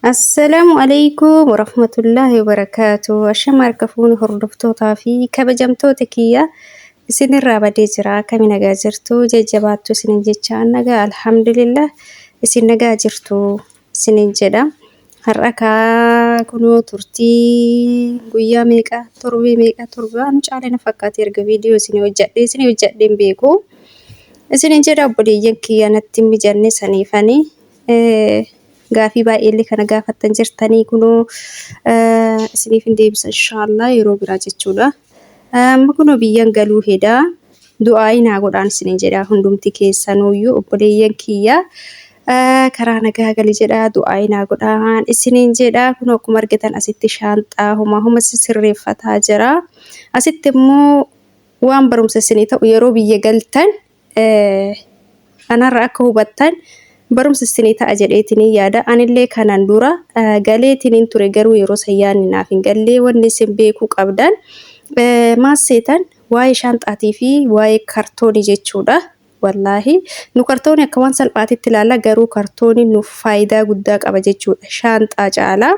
Assalaamu alaikum warahmatullaahi wabarakaatu. Ashama harka fuuni hordoftootaa fi kabajamtoota kiyya isinirraa badee jira. Akkami nagaa jirtu? Jajjabaattu isinin jecha nagaa alhamdulillah isin nagaa jirtu isinin jedha. Har'a kaa kunoo turtii guyyaa meeqa torbee meeqa torbaa nu caale na fakkaate erga viidiyoo isin hojjadhee isin hojjadhee hin beeku. Isinin jedha obboleeyyan kiyya natti hin mijanne saniifani. Gaafii baay'eellee kana gaafattan jirtanii kunoo isiniif hin deebisa inshaallah yeroo biraa jechuudha. Amma kunoo biyyan galuu hedaa du'aa'ii naa godhaan isinin jedha hundumti keessanuuyyuu obboleeyyan kiyya karaa nagaa gali jedha du'aa'ii naa godhaan isinin jedha kunoo akkuma argitan asitti shaanxaa homaa homa sirreeffataa jira. Asitti immoo waan barumsa isinii ta'u yeroo biyya galtan Kanarra akka hubattan barumsa isinii ta'a jedheetiin yaada. Anillee kanan dura galeetiin ture garuu yeroo san yaadni naaf hin gallee wanni isin beekuu qabdan maal seetan waa'ee shaanxaatii fi waa'ee kartoonii jechuudha. Wallaahi nu kartoonii akka waan salphaatitti ilaalla garuu kartooniin nuuf faayidaa guddaa qaba jechuudha. Shaanxaa caalaa.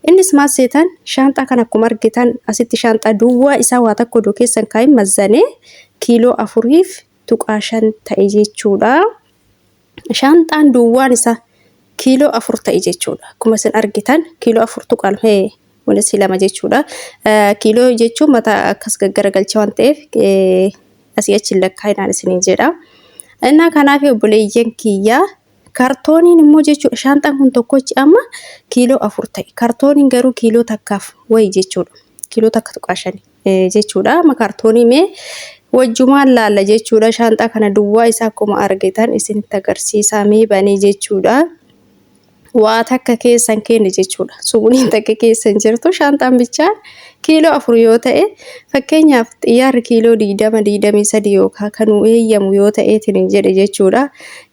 Innis maal seetan shaanxaa kan akkuma argitan asitti shaanxaa duwwaa isaa waa takka odoo keessan kaayin mazzanee kiiloo afuriif 4.5 ta'e jechuudha. Shaanxaan duwwaan isaa kiiloo 4 ta'e jechuudha. Akkuma isin argitan kiiloo 4.2 wanis 2 jechuudha. Kiiloo jechuun mataa akkas gaggaragalcha waan ta'eef asii achi hin lakkaa'inaan isiniin jedha. Innaa kanaaf obboleeyyan kiyyaa kartooniin immoo jechuudha shaanxaan kun tokkochi amma kiiloo 4 ta'e. Kartooniin garuu kiiloo takkaaf wayi jechuudha. Kiiloo 1.5. jechuudha. Amma kaartoonii mee wajjumaan laalla jechuudha. Shaanxaa kana duwwaa isaa akkuma argitan isinitti agarsiisaa mee banee jechuudha. Waa takka keessa hin kenne jechuudha. Sumuniin takka keessa hin jirtu. Shaanxaan bichaan kiiloo 4 yoo ta'e fakkeenyaaf xiyyaarri kiiloo 20 23 yookaan kan nu eeyyamu yoo ta'eetiin hin jedhe jechuudha.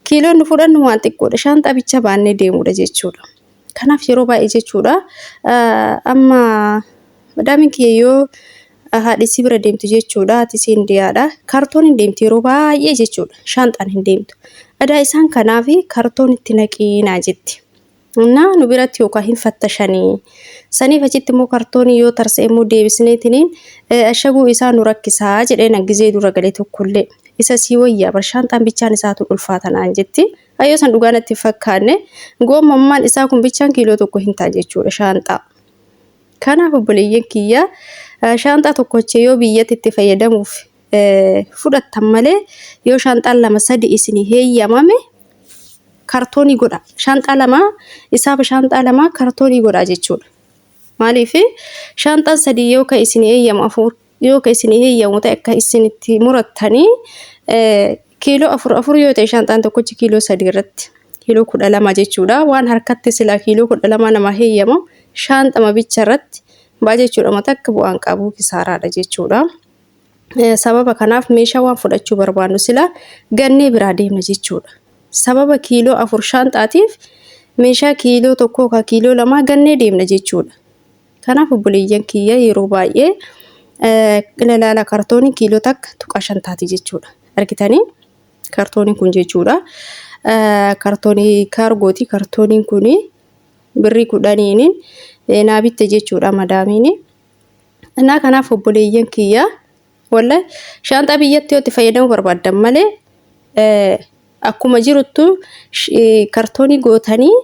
Kiiloon nu fudhannu waan xiqqoodha. Shaanxaa bicha baannee deemudha jechuudha. Kanaaf yeroo baay'ee jechuudha amma madaamiin kiyya yoo haadhisii bira deemtu jechuudha haati isii indiyaadha kaartoon hin deemtu yeroo baay'ee jechuudha shaanxaan hin deemtu. Adaa isaan kanaaf kaartoon itti naqii naa jetti. Innaa nu biratti yookaan hin fattashanii. Saniif achitti immoo kartoonii yoo tarsa'e immoo deebisneetiniin ashaguu isaa nu rakkisaa jedhee na gizee dura galee tokkollee. Isa sii wayyaa bar shaanxaan bichaan isaatu ulfaata naan jetti. Ayyoo san dhugaa natti hin fakkaanne. Goommammaan isaa kun bichaan kiiloo 1 hin ta'a jechuudha shaanxaa. Kanaaf obboleeyyan kiyya shaanxaa tokkocha yoo biyyatti itti fayyadamuuf fudhattan malee yoo shaanxaan 2 3 isinii heeyyamame kartoonii godha. Shaanxaa 2 isaaf shaanxaa 2 kartoonii godha jechuudha. Maaliif shaanxaan 3 yoo ka isinii heeyyamu 4 yoo ka isinii heeyyamu ta'e akka isin itti murattanii kiiloo 4 4 yoo ta'e shaanxaan tokkochi kiiloo 3 irratti kiiloo 12 jechuudha. Waan harkatti silaa kiiloo 12 namaa heeyyamu shaanxama bicha irratti ba'a jechuudha. Mata akka bu'aan qabu kisaaraadha jechuudha. Sababa kanaaf meeshaa waan fudhachuu barbaannu silaa gannee biraa deemna jechuudha. Sababa kiiloo 4 shaanxaatiif meeshaa kiiloo 1 ka kiiloo 2 gannee deemna jechuudha. Kanaaf obboleeyyan kiyya yeroo baay'ee ilaala kartooniin kiiloo 1.5 taati jechuudha. Argitanii kartooniin kun jechuudha. Kartoonii kaargooti. Kartooniin kun birrii 10n naa bitte jechuudha madaamiin. Innaa kanaaf obboleeyyan kiyya wallahi shaanxaa biyyatti yoo itti fayyadamuu barbaaddan malee akkuma jiruttu kartoonii gootanii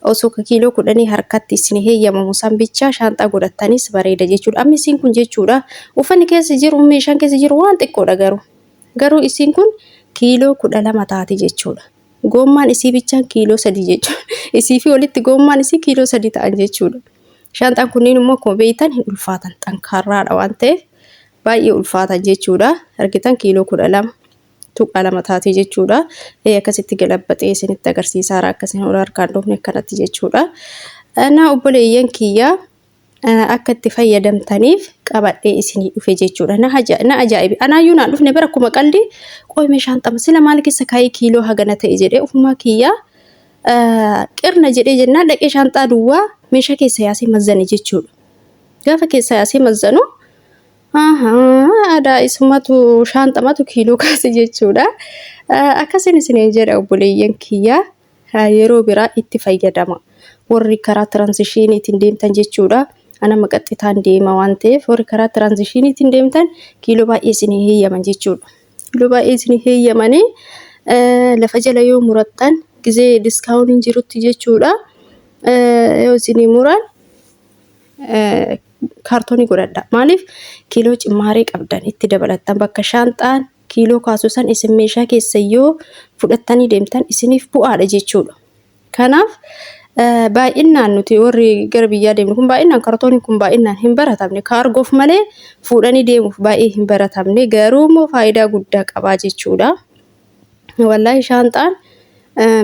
osoo kiiloo 10 harkatti isin heeyyamamu san bichaa shaanxaa godhattanis bareeda jechuudha. Amma isiin kun jechuudha uffanni keessa jiru meeshaan keessa jiru waan xiqqoodha garuu. Garuu isiin kun kiiloo 12 taati jechuudha. Goommaan isii bichaan kiiloo 3 jechuudha. Isii fi walitti goommaan isii kiiloo 3 ta'an jechuudha. Shaanxaan kunniin immoo akkuma beektan hin ulfaatan xankaarraadha waan ta'eef baay'ee ulfaatan jechuudha. Argitan kiiloo 12.2 taate jechuudha. Akkasitti galabbaxee isinitti agarsiisaara akkasiin ol harkaan dhufne akkanatti jechuudha. Na obboleeyyan kiyya akka itti fayyadamtaniif qabadhee isinii dhufe jechuudha. Na ajaa'ibe. Anaayyuu naan dhufne bara akkuma qaldi qoy meeshaan xama sila maal keessa kaayee kiiloo hagana ta'e jedhee ofumaa kiyyaa qirna jedhee jennaan dhaqee shaanxaa duwwaa meeshaa keessa yaasee mazzane jechuudha. Gaafa keessa yaasee mazzanu aadaa isumatu shaanxamatu kiiloo kaase jechuudha. Akkasiin isiniin jedha obboleeyyan kiyyaa yeroo biraa itti fayyadama. Warri karaa tiraanzishiniitiin deemtan jechuudha. Ana maqaxxitaan deema waan ta'eef warri karaa tiraanzishiniitiin deemtan kiiloo baay'ee isinii heeyyaman jechuudha. Kiiloo baay'ee isinii heeyyamanii lafa jala yoo murattan gizee diskaawuntiin jirutti jechuudha. Yoo isinii muran kaartoonii godhadha. Maaliif kiiloo cimmaaree qabdan itti dabalattan bakka shaanxaan kiiloo kaasu san isin meeshaa keessa yoo fudhattanii deemtan isiniif bu'aadha jechuudha. Kanaaf baay'inaan nuti warri gara biyyaa deemnu kun baay'inaan kaartooniin kun baay'inaan hin baratamne, kaargoof malee fuudhanii deemuuf baay'ee hin baratamne, garuu immoo faayidaa guddaa qabaa jechuudha. Wallaahi shaanxaan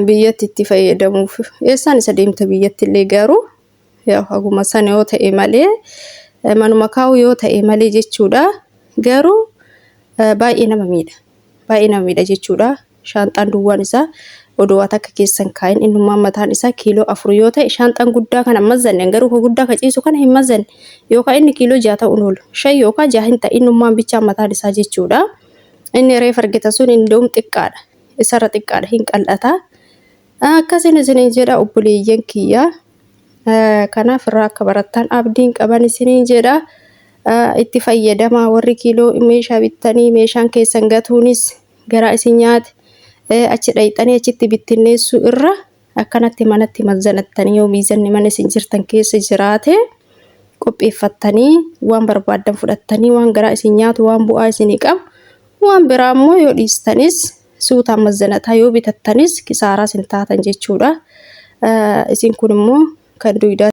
biyyatti itti fayyadamuuf eessaan isa deemta biyyatti illee, garuu haguma sana yoo ta'e malee, manuma kaa'u yoo ta'e malee jechuudha. Garuu baay'ee nama miidha. Baay'ee nama miidha jechuudha. Shaanxaan duwwaan isaa odoo waa takka keessan kaa'in innummaan mataan isaa kiiloo 4 yoo ta'e, shaanxaan guddaa kana mazanne, garuu ka guddaa ka ciisu kana hin mazanne, yookaan inni kiiloo 6 ta'uun oolu, 5 yookaan 6 hin ta'e innummaan bichaan mataan isaa jechuudha. Inni reef argita sun indoom xiqqaadha. Isarra xiqqaadha, hin qal'ata. Akkasiin isiniin jedha obboleeyyan kiyya. Kanaaf irraa akka barattan abdiin qaban isiniin jedha. Itti fayyadamaa warri kiiloo meeshaa bittanii meeshaan keessan gatuunis garaa isin nyaate, achi dhayxanii achitti bittinneessuu irra akkanatti manatti mazzanattanii, yoo miizanni mana isin jirtan keessa jiraate, qopheeffattanii waan barbaaddan fudhattanii, waan garaa isin nyaatu, waan bu'aa isinii qabu, waan biraa immoo yoo dhiistanis suutaan mazzanataa yoo bitattanis kisaaraa isin taatan jechuudha. Isin kun immoo kan duydaa